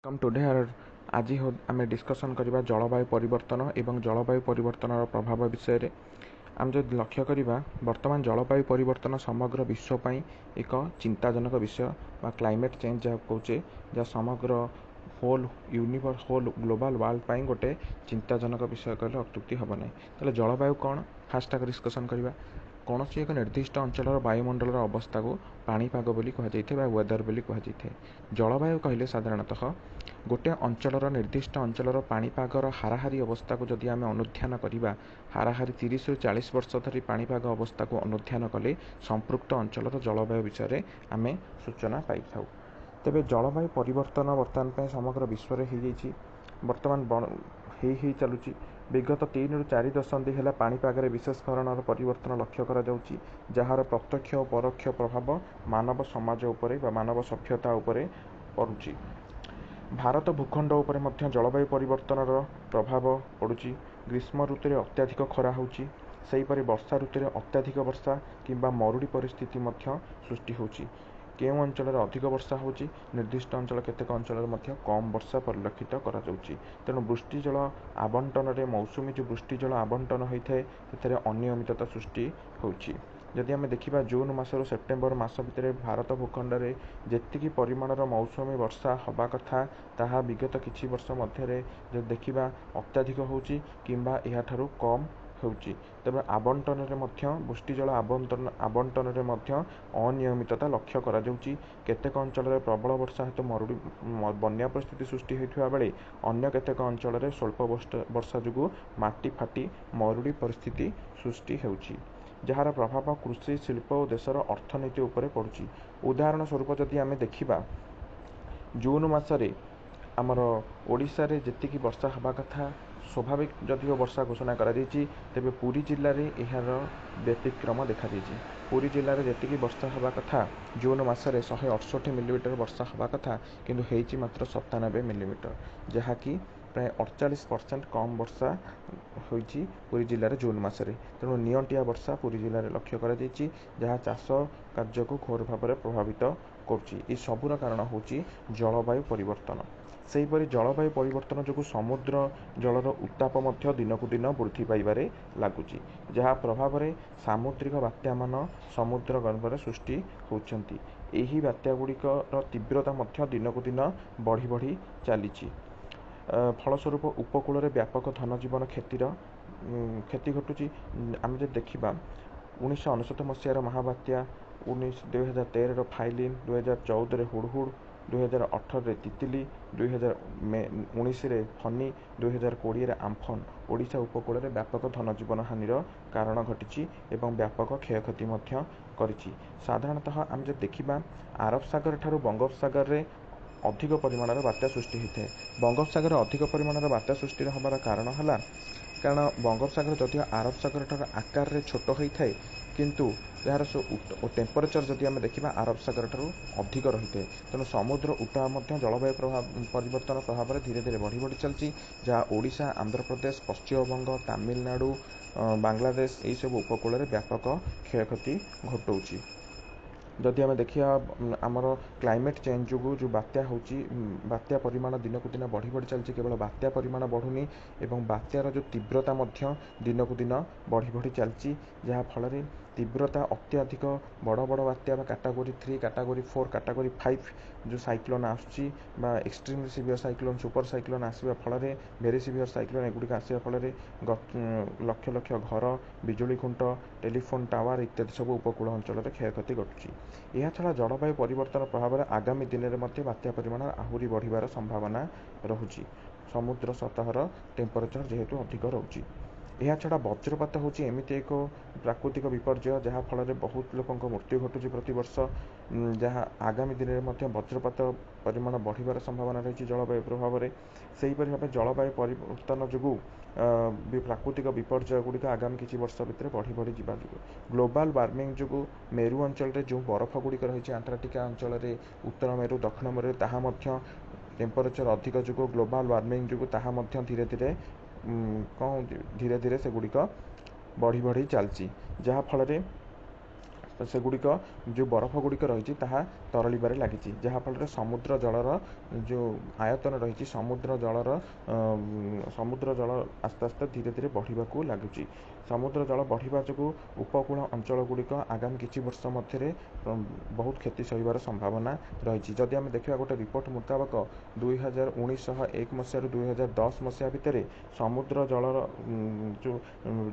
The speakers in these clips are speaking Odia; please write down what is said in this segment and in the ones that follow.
କମ୍ ଟୁଡେ। ଆଜି ଆମେ ଡିସ୍କସନ୍ କରିବା ଜଳବାୟୁ ପରିବର୍ତ୍ତନ ଏବଂ ଜଳବାୟୁ ପରିବର୍ତ୍ତନର ପ୍ରଭାବ ବିଷୟରେ। ଆମେ ଯଦି ଲକ୍ଷ୍ୟ କରିବା, ବର୍ତ୍ତମାନ ଜଳବାୟୁ ପରିବର୍ତ୍ତନ ସମଗ୍ର ବିଶ୍ୱ ପାଇଁ ଏକ ଚିନ୍ତାଜନକ ବିଷୟ ବା କ୍ଲାଇମେଟ୍ ଚେଞ୍ଜ ଯାହାକୁ କହୁଛେ, ଯାହା ସମଗ୍ର whole universe, whole global world ପାଇଁ ଗୋଟେ ଚିନ୍ତାଜନକ ବିଷୟ କହିଲେ ଅତ୍ୟୁକ୍ତି ହେବ ନାହିଁ। ତାହେଲେ ଜଳବାୟୁ କ'ଣ, ଫାଷ୍ଟ ଆଗ ଡିସ୍କସନ୍ କରିବା। କୌଣସି ଏକ ନିର୍ଦ୍ଦିଷ୍ଟ ଅଞ୍ଚଳର ବାୟୁମଣ୍ଡଳର ଅବସ୍ଥାକୁ ପାଣିପାଗ ବୋଲି କୁହାଯାଇଥାଏ ବା ୱେଦର ବୋଲି କୁହାଯାଇଥାଏ। ଜଳବାୟୁ କହିଲେ ସାଧାରଣତଃ ଗୋଟେ ଅଞ୍ଚଳର, ନିର୍ଦ୍ଦିଷ୍ଟ ଅଞ୍ଚଳର ପାଣିପାଗର ହାରାହାରି ଅବସ୍ଥାକୁ ଯଦି ଆମେ ଅନୁଧ୍ୟାନ କରିବା, ହାରାହାରି 30ରୁ 40 ବର୍ଷ ଧରି ପାଣିପାଗ ଅବସ୍ଥାକୁ ଅନୁଧ୍ୟାନ କଲେ ସମ୍ପୃକ୍ତ ଅଞ୍ଚଳର ଜଳବାୟୁ ବିଷୟରେ ଆମେ ସୂଚନା ପାଇଥାଉ। ତେବେ ଜଳବାୟୁ ପରିବର୍ତ୍ତନ ବର୍ତ୍ତମାନ ପାଇଁ ସମଗ୍ର ବିଶ୍ୱରେ ହେଇଯାଇଛି, ବର୍ତ୍ତମାନ ହେଇ ହେଇ ଚାଲୁଛି। ବିଗତ 3ରୁ 4 ଦଶନ୍ଧି ହେଲା ପାଣିପାଗରେ ବିଶେଷ ଧରଣର ପରିବର୍ତ୍ତନ ଲକ୍ଷ୍ୟ କରାଯାଉଛି, ଯାହାର ପ୍ରତ୍ୟକ୍ଷ ଓ ପରୋକ୍ଷ ପ୍ରଭାବ ମାନବ ସମାଜ ଉପରେ ବା ମାନବ ସଭ୍ୟତା ଉପରେ ପଡ଼ୁଛି। ଭାରତ ଭୂଖଣ୍ଡ ଉପରେ ମଧ୍ୟ ଜଳବାୟୁ ପରିବର୍ତ୍ତନର ପ୍ରଭାବ ପଡ଼ୁଛି। ଗ୍ରୀଷ୍ମ ଋତୁରେ ଅତ୍ୟଧିକ ଖରା ହେଉଛି, ସେହିପରି ବର୍ଷା ଋତୁରେ ଅତ୍ୟଧିକ ବର୍ଷା କିମ୍ବା ମରୁଡ଼ି ପରିସ୍ଥିତି ମଧ୍ୟ ସୃଷ୍ଟି ହେଉଛି। କେଉଁ ଅଞ୍ଚଳରେ ଅଧିକ ବର୍ଷା ହେଉଛି, ନିର୍ଦ୍ଦିଷ୍ଟ ଅଞ୍ଚଳ, କେତେକ ଅଞ୍ଚଳରେ ମଧ୍ୟ କମ୍ ବର୍ଷା ପରିଲକ୍ଷିତ କରାଯାଉଛି। ତେଣୁ ବୃଷ୍ଟିଜଳ ଆବଣ୍ଟନରେ, ମୌସୁମୀ ଯେଉଁ ବୃଷ୍ଟିଜଳ ଆବଣ୍ଟନ ହୋଇଥାଏ, ସେଥିରେ ଅନିୟମିତତା ସୃଷ୍ଟି ହେଉଛି। ଯଦି ଆମେ ଦେଖିବା, ଜୁନ୍ ମାସରୁ ସେପ୍ଟେମ୍ବର ମାସ ଭିତରେ ଭାରତ ଭୂଖଣ୍ଡରେ ଯେତିକି ପରିମାଣର ମୌସୁମୀ ବର୍ଷା ହେବା କଥା, ତାହା ବିଗତ କିଛି ବର୍ଷ ମଧ୍ୟରେ ଯଦି ଦେଖିବା ଅତ୍ୟଧିକ ହେଉଛି କିମ୍ବା ଏହାଠାରୁ କମ୍ ହେଉଛି। ତେବେ ଆବଣ୍ଟନରେ ମଧ୍ୟ, ବୃଷ୍ଟିଜଳ ଆବଣ୍ଟନରେ ମଧ୍ୟ ଅନିୟମିତତା ଲକ୍ଷ୍ୟ କରାଯାଉଛି। କେତେକ ଅଞ୍ଚଳରେ ପ୍ରବଳ ବର୍ଷା ହେତୁ ମରୁଡ଼ି, ବନ୍ୟା ପରିସ୍ଥିତି ସୃଷ୍ଟି ହେଉଥିବା ବେଳେ ଅନ୍ୟ କେତେକ ଅଞ୍ଚଳରେ ସ୍ୱଳ୍ପ ବର୍ଷା ଯୋଗୁଁ ମାଟି ଫାଟି ମରୁଡ଼ି ପରିସ୍ଥିତି ସୃଷ୍ଟି ହେଉଛି, ଯାହାର ପ୍ରଭାବ କୃଷି, ଶିଳ୍ପ ଓ ଦେଶର ଅର୍ଥନୀତି ଉପରେ ପଡ଼ୁଛି। ଉଦାହରଣ ସ୍ୱରୂପ ଯଦି ଆମେ ଦେଖିବା, ଜୁନ୍ ମାସରେ ଆମର ଓଡ଼ିଶାରେ ଯେତିକି ବର୍ଷା ହେବା କଥା, ସ୍ୱାଭାବିକ ଯଦିଓ ବର୍ଷା ଘୋଷଣା କରାଯାଇଛି, ତେବେ ପୁରୀ ଜିଲ୍ଲାରେ ଏହାର ବ୍ୟତିକ୍ରମ ଦେଖାଦେଇଛି। ପୁରୀ ଜିଲ୍ଲାରେ ଯେତିକି ବର୍ଷା ହେବା କଥା, ଜୁନ୍ ମାସରେ 168 ମିଲିମିଟର ବର୍ଷା ହେବା କଥା, କିନ୍ତୁ ହେଇଛି ମାତ୍ର 97 ମିଲିମିଟର, ଯାହାକି ପ୍ରାୟ 48% କମ୍ ବର୍ଷା ହୋଇଛି ପୁରୀ ଜିଲ୍ଲାରେ ଜୁନ୍ ମାସରେ। ତେଣୁ ନିଅଣ୍ଟିଆ ବର୍ଷା ପୁରୀ ଜିଲ୍ଲାରେ ଲକ୍ଷ୍ୟ କରାଯାଇଛି, ଯାହା ଚାଷ କାର୍ଯ୍ୟକୁ ଘୋର ଭାବରେ ପ୍ରଭାବିତ କରୁଛି। ଏ ସବୁର କାରଣ ହେଉଛି ଜଳବାୟୁ ପରିବର୍ତ୍ତନ। ସେହିପରି ଜଳବାୟୁ ପରିବର୍ତ୍ତନ ଯୋଗୁଁ ସମୁଦ୍ର ଜଳର ଉତ୍ତାପ ମଧ୍ୟ ଦିନକୁ ଦିନ ବୃଦ୍ଧି ପାଇବାରେ ଲାଗୁଛି, ଯାହା ପ୍ରଭାବରେ ସାମୁଦ୍ରିକ ବାତ୍ୟାମାନ ସମୁଦ୍ର ଗର୍ଭରେ ସୃଷ୍ଟି ହେଉଛନ୍ତି। ଏହି ବାତ୍ୟା ଗୁଡ଼ିକର ତୀବ୍ରତା ମଧ୍ୟ ଦିନକୁ ଦିନ ବଢ଼ି ବଢ଼ି ଚାଲିଛି। ଫଳସ୍ୱରୂପ ଉପକୂଳରେ ବ୍ୟାପକ ଧନଜୀବନ କ୍ଷତି ଘଟୁଛି। ଆମେ ଯଦି ଦେଖିବା, 1999 ମସିହାର ମହାବାତ୍ୟା, 2013ର ଫାଇଲିନ୍, 2014ରେ ହୁଡ଼ହୁଡ଼, 2018ରେ ତିତିଲି, 2019ରେ ଫନି, 2020ରେ ଆମ୍ଫନ୍ ଓଡ଼ିଶା ଉପକୂଳରେ ବ୍ୟାପକ ଧନଜୀବନ ହାନିର କାରଣ ଘଟିଛି ଏବଂ ବ୍ୟାପକ କ୍ଷୟକ୍ଷତି ମଧ୍ୟ କରିଛି। ସାଧାରଣତଃ ଆମେ ଯଦି ଦେଖିବା, ଆରବ ସାଗର ଠାରୁ ବଙ୍ଗୋପସାଗରରେ ଅଧିକ ପରିମାଣର ବାତ୍ୟା ସୃଷ୍ଟି ହୋଇଥାଏ। ବଙ୍ଗୋପସାଗରରେ ଅଧିକ ପରିମାଣର ବାତ୍ୟା ସୃଷ୍ଟି ହେବାର କାରଣ ହେଲା, କାରଣ ବଙ୍ଗୋପସାଗର ଯଦିଓ ଆରବ ସାଗର ଠାରୁ ଆକାରରେ ଛୋଟ ହୋଇଥାଏ, କିନ୍ତୁ ଏହାର ଟେମ୍ପରେଚର ଯଦି ଆମେ ଦେଖିବା ଆରବ ସାଗର ଠାରୁ ଅଧିକ ରହିଥାଏ। ତେଣୁ ସମୁଦ୍ର ଉତ୍ତାପ ମଧ୍ୟ ଜଳବାୟୁ ପ୍ରଭାବ ପରିବର୍ତ୍ତନ ପ୍ରଭାବରେ ଧୀରେ ଧୀରେ ବଢ଼ି ବଢ଼ି ଚାଲିଛି, ଯାହା ଓଡ଼ିଶା, ଆନ୍ଧ୍ରପ୍ରଦେଶ, ପଶ୍ଚିମବଙ୍ଗ, ତାମିଲନାଡ଼ୁ, ବାଂଲାଦେଶ ଏହିସବୁ ଉପକୂଳରେ ବ୍ୟାପକ କ୍ଷୟକ୍ଷତି ଘଟାଉଛି। ଯଦି ଆମେ ଦେଖିବା, ଆମର କ୍ଲାଇମେଟ୍ ଚେଞ୍ଜ ଯୋଗୁଁ ଯେଉଁ ବାତ୍ୟା ହେଉଛି, ବାତ୍ୟା ପରିମାଣ ଦିନକୁ ଦିନ ବଢ଼ି ବଢ଼ି ଚାଲିଛି। କେବଳ ବାତ୍ୟା ପରିମାଣ ବଢ଼ୁନି, ଏବଂ ବାତ୍ୟାର ଯେଉଁ ତୀବ୍ରତା ମଧ୍ୟ ଦିନକୁ ଦିନ ବଢ଼ି ବଢ଼ି ଚାଲିଛି, ଯାହାଫଳରେ ତୀବ୍ରତା ଅତ୍ୟଧିକ ବଡ଼ ବଡ଼ ବାତ୍ୟା ବା କାଟାଗୋରୀ 3, କାଟାଗୋରୀ 4, କାଟାଗୋରୀ 5 ଯେଉଁ ସାଇକ୍ଲୋନ୍ ଆସୁଛି ବା extreme severe cyclone, super cyclone ଆସିବା ଫଳରେ, ଭେରି ସିଭିୟର ସାଇକ୍ଲୋନ୍ ଏଗୁଡ଼ିକ ଆସିବା ଫଳରେ ଲକ୍ଷ ଲକ୍ଷ ଘର, ବିଜୁଳି ଖୁଣ୍ଟ, ଟେଲିଫୋନ୍ ଟାୱାର ଇତ୍ୟାଦି ସବୁ ଉପକୂଳ ଅଞ୍ଚଳରେ କ୍ଷୟକ୍ଷତି ଘଟୁଛି। ଏହାଛଡ଼ା ଜଳବାୟୁ ପରିବର୍ତ୍ତନ ପ୍ରଭାବରେ ଆଗାମୀ ଦିନରେ ମଧ୍ୟ ବାତ୍ୟା ପରିମାଣ ଆହୁରି ବଢ଼ିବାର ସମ୍ଭାବନା ରହୁଛି, ସମୁଦ୍ର ସତହର ଟେମ୍ପରେଚର ଯେହେତୁ ଅଧିକ ରହୁଛି। ଏହାଛଡ଼ା ବଜ୍ରପାତ ହେଉଛି ଏମିତି ଏକ ପ୍ରାକୃତିକ ବିପର୍ଯ୍ୟୟ, ଯାହାଫଳରେ ବହୁତ ଲୋକଙ୍କ ମୃତ୍ୟୁ ଘଟୁଛି ପ୍ରତିବର୍ଷ, ଯାହା ଆଗାମୀ ଦିନରେ ମଧ୍ୟ ବଜ୍ରପାତ ପରିମାଣ ବଢ଼ିବାର ସମ୍ଭାବନା ରହିଛି ଜଳବାୟୁ ପ୍ରଭାବରେ। ସେହିପରି ଭାବେ ଜଳବାୟୁ ପରିବର୍ତ୍ତନ ଯୋଗୁଁ ବି ପ୍ରାକୃତିକ ବିପର୍ଯ୍ୟୟ ଗୁଡ଼ିକ ଆଗାମୀ କିଛି ବର୍ଷ ଭିତରେ ବଢ଼ି ବଢ଼ି ଯିବା ଯୋଗୁଁ, ଗ୍ଲୋବାଲ୍ ୱାର୍ମିଂ ଯୋଗୁଁ ମେରୁ ଅଞ୍ଚଳରେ ଯେଉଁ ବରଫ ଗୁଡ଼ିକ ରହିଛି, ଆଣ୍ଟାର୍କଟିକା ଅଞ୍ଚଳରେ, ଉତ୍ତର ମେରୁ, ଦକ୍ଷିଣ ମେରୁ, ତାହା ମଧ୍ୟ ଟେମ୍ପରେଚର ଅଧିକ ଯୋଗୁଁ, ଗ୍ଲୋବାଲ୍ ୱାର୍ମିଂ ଯୋଗୁଁ ତାହା ମଧ୍ୟ ଧୀରେ ଧୀରେ କ'ଣ ହେଉଛି, ଧୀରେ ଧୀରେ ସେଗୁଡ଼ିକ ବଢ଼ି ବଢ଼ି ଚାଲିଛି, ଯାହାଫଳରେ ସେଗୁଡ଼ିକ ଯେଉଁ ବରଫ ଗୁଡ଼ିକ ରହିଛି ତାହା ତରଳିବାରେ ଲାଗିଛି, ଯାହାଫଳରେ ସମୁଦ୍ର ଜଳର ଯେଉଁ ଆୟତନ ରହିଛି, ସମୁଦ୍ର ଜଳ ଆସ୍ତେ ଆସ୍ତେ ଧୀରେ ଧୀରେ ବଢ଼ିବାକୁ ଲାଗୁଛି। ସମୁଦ୍ର ଜଳ ବଢ଼ିବା ଯୋଗୁଁ ଉପକୂଳ ଅଞ୍ଚଳ ଗୁଡ଼ିକ ଆଗାମୀ କିଛି ବର୍ଷ ମଧ୍ୟରେ ବହୁତ କ୍ଷତି ସହିବାର ସମ୍ଭାବନା ରହିଛି। ଯଦି ଆମେ ଦେଖିବା, ଗୋଟେ ରିପୋର୍ଟ ମୁତାବକ 2001 ମସିହାରୁ 2010 ମସିହା ଭିତରେ ସମୁଦ୍ର ଜଳର ଯେଉଁ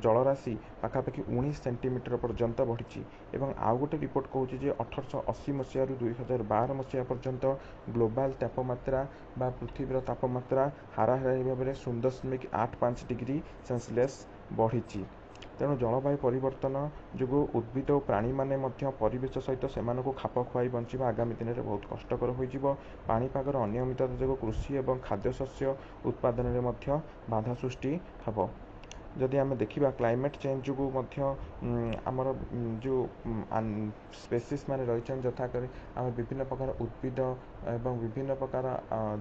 ଜଳରାଶି ପାଖାପାଖି 19 ସେଣ୍ଟିମିଟର ପର୍ଯ୍ୟନ୍ତ ବଢ଼ିଛି ଏବଂ ଆଉ ଗୋଟେ ରିପୋର୍ଟ କହୁଛି ଯେ 1880 ମସିହାରୁ 2012 ମସିହା ପର୍ଯ୍ୟନ୍ତ ଗ୍ଲୋବାଲ୍ ତାପମାତ୍ରା ବା ପୃଥିବୀର ତାପମାତ୍ରା ହାରାହାରି ଭାବରେ 0.85 ଡିଗ୍ରୀ ସେଲସିୟସ୍ ବଢ଼ିଛି। ତେଣୁ ଜଳବାୟୁ ପରିବର୍ତ୍ତନ ଯୋଗୁଁ ଉଦ୍ଭିଦ ଓ ପ୍ରାଣୀମାନେ ମଧ୍ୟ ପରିବେଶ ସହିତ ସେମାନଙ୍କୁ ଖାପ ଖୁଆଇ ବଞ୍ଚିବା ଆଗାମୀ ଦିନରେ ବହୁତ କଷ୍ଟକର ହୋଇଯିବ। ପାଣିପାଗର ଅନିୟମିତତା ଯୋଗୁଁ କୃଷି ଏବଂ ଖାଦ୍ୟଶସ୍ୟ ଉତ୍ପାଦନରେ ମଧ୍ୟ ବାଧା ସୃଷ୍ଟି ହେବ। ଯଦି ଆମେ ଦେଖିବା, କ୍ଲାଇମେଟ୍ ଚେଞ୍ଜ ଯୋଗୁଁ ମଧ୍ୟ ଆମର ଯେଉଁ ସ୍ପେସିସ୍ ମାନେ ରହିଛନ୍ତି, ଯଥା କରି ଆମେ ବିଭିନ୍ନ ପ୍ରକାର ଉଦ୍ଭିଦ ଏବଂ ବିଭିନ୍ନ ପ୍ରକାର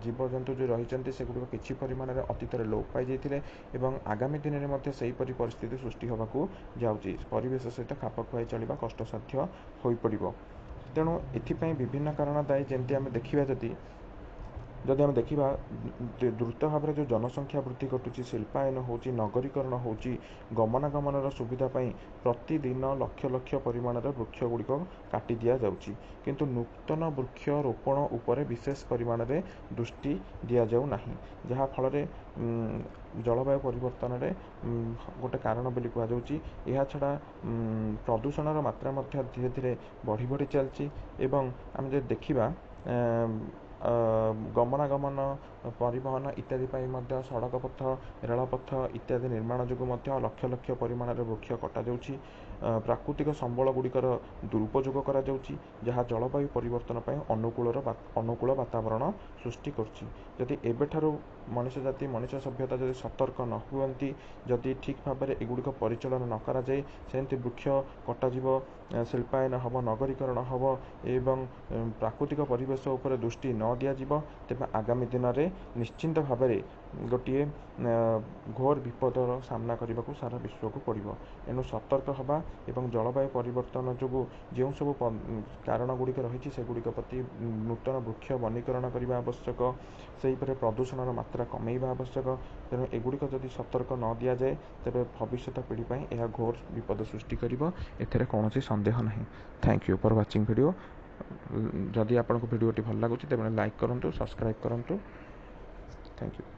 ଜୀବଜନ୍ତୁ ଯେଉଁ ରହିଛନ୍ତି, ସେଗୁଡ଼ିକ କିଛି ପରିମାଣରେ ଅତୀତରେ ଲୋପ ପାଇଯାଇଥିଲେ ଏବଂ ଆଗାମୀ ଦିନରେ ମଧ୍ୟ ସେହିପରି ପରିସ୍ଥିତି ସୃଷ୍ଟି ହେବାକୁ ଯାଉଛି। ପରିବେଶ ସହିତ ଖାପ ଖୁଆଇ ଚଳିବା କଷ୍ଟସାଧ୍ୟ ହୋଇପଡ଼ିବ। ତେଣୁ ଏଥିପାଇଁ ବିଭିନ୍ନ କାରଣ ଦାୟୀ। ଯେମିତି ଆମେ ଦେଖିବା, ଯଦି ଆମେ ଦେଖିବା, ଦ୍ରୁତ ଭାବରେ ଯେଉଁ ଜନସଂଖ୍ୟା ବୃଦ୍ଧି ଘଟୁଛି, ଶିଳ୍ପାୟନ ହେଉଛି, ନଗରୀକରଣ ହେଉଛି, ଗମନାଗମନର ସୁବିଧା ପାଇଁ ପ୍ରତିଦିନ ଲକ୍ଷ ଲକ୍ଷ ପରିମାଣର ବୃକ୍ଷ ଗୁଡ଼ିକ କାଟି ଦିଆଯାଉଛି, କିନ୍ତୁ ନୂତନ ବୃକ୍ଷ ରୋପଣ ଉପରେ ବିଶେଷ ପରିମାଣରେ ଦୃଷ୍ଟି ଦିଆଯାଉ ନାହିଁ, ଯାହାଫଳରେ ଜଳବାୟୁ ପରିବର୍ତ୍ତନରେ ଗୋଟେ କାରଣ ବୋଲି କୁହାଯାଉଛି। ଏହାଛଡ଼ା ପ୍ରଦୂଷଣର ମାତ୍ରା ମଧ୍ୟ ଧୀରେ ଧୀରେ ବଢ଼ି ବଢ଼ି ଚାଲିଛି ଏବଂ ଆମେ ଯଦି ଦେଖିବା, ଗମନାଗମନ, ପରିବହନ ଇତ୍ୟାଦି ପାଇଁ ମଧ୍ୟ ସଡ଼କ ପଥ, ରେଳପଥ ଇତ୍ୟାଦି ନିର୍ମାଣ ଯୋଗୁଁ ମଧ୍ୟ ଲକ୍ଷ ଲକ୍ଷ ପରିମାଣରେ ବୃକ୍ଷ କଟାଯାଉଛି। ପ୍ରାକୃତିକ ସମ୍ବଳ ଗୁଡ଼ିକର ଦୁରୁପଯୋଗ କରାଯାଉଛି, ଯାହା ଜଳବାୟୁ ପରିବର୍ତ୍ତନ ପାଇଁ ଅନୁକୂଳ ବାତାବରଣ ସୃଷ୍ଟି କରୁଛି। ଯଦି ଏବେଠାରୁ ମଣିଷ ଜାତି, ମଣିଷ ସଭ୍ୟତା ଯଦି ସତର୍କ ନ ହୁଅନ୍ତି, ଯଦି ଠିକ୍ ଭାବରେ ଏଗୁଡ଼ିକ ପରିଚାଳନା ନ କରାଯାଇ ସେମିତି ବୃକ୍ଷ କଟାଯିବ, ଶିଳ୍ପାୟନ ହେବ, ନଗରୀକରଣ ହେବ ଏବଂ ପ୍ରାକୃତିକ ପରିବେଶ ଉପରେ ଦୃଷ୍ଟି ନ ଦିଆଯିବ, ତେବେ ଆଗାମୀ ଦିନରେ ନିଶ୍ଚିନ୍ତ ଭାବରେ ଗୋଟିଏ ଘୋର ବିପଦର ସାମ୍ନା କରିବାକୁ ସାରା ବିଶ୍ୱକୁ ପଡ଼ିବ। ଏଣୁ ସତର୍କ ହେବା ଏବଂ ଜଳବାୟୁ ପରିବର୍ତ୍ତନ ଯୋଗୁଁ ଯେଉଁ ସବୁ କାରଣ ଗୁଡ଼ିକ ରହିଛି, ସେଗୁଡ଼ିକ ପ୍ରତି ନୂତନ ବୃକ୍ଷ ବନୀକରଣ କରିବା ଆବଶ୍ୟକ। ସେହିପରି ପ୍ରଦୂଷଣର ମାତ୍ରା କମେଇବା ଆବଶ୍ୟକ। ତେଣୁ ଏଗୁଡ଼ିକ ଯଦି ସତର୍କ ନ ଦିଆଯାଏ, ତେବେ ଭବିଷ୍ୟତ ପିଢ଼ି ପାଇଁ ଏହା ଘୋର ବିପଦ ସୃଷ୍ଟି କରିବ, ଏଥିରେ କୌଣସି ସନ୍ଦେହ ନାହିଁ। Thank you for watching video. ଯଦି ଆପଣଙ୍କୁ ଭିଡ଼ିଓଟି ଭଲ ଲାଗୁଛି, ତେବେ ଲାଇକ୍ କରନ୍ତୁ, ସବସ୍କ୍ରାଇବ୍ କରନ୍ତୁ। Thank you.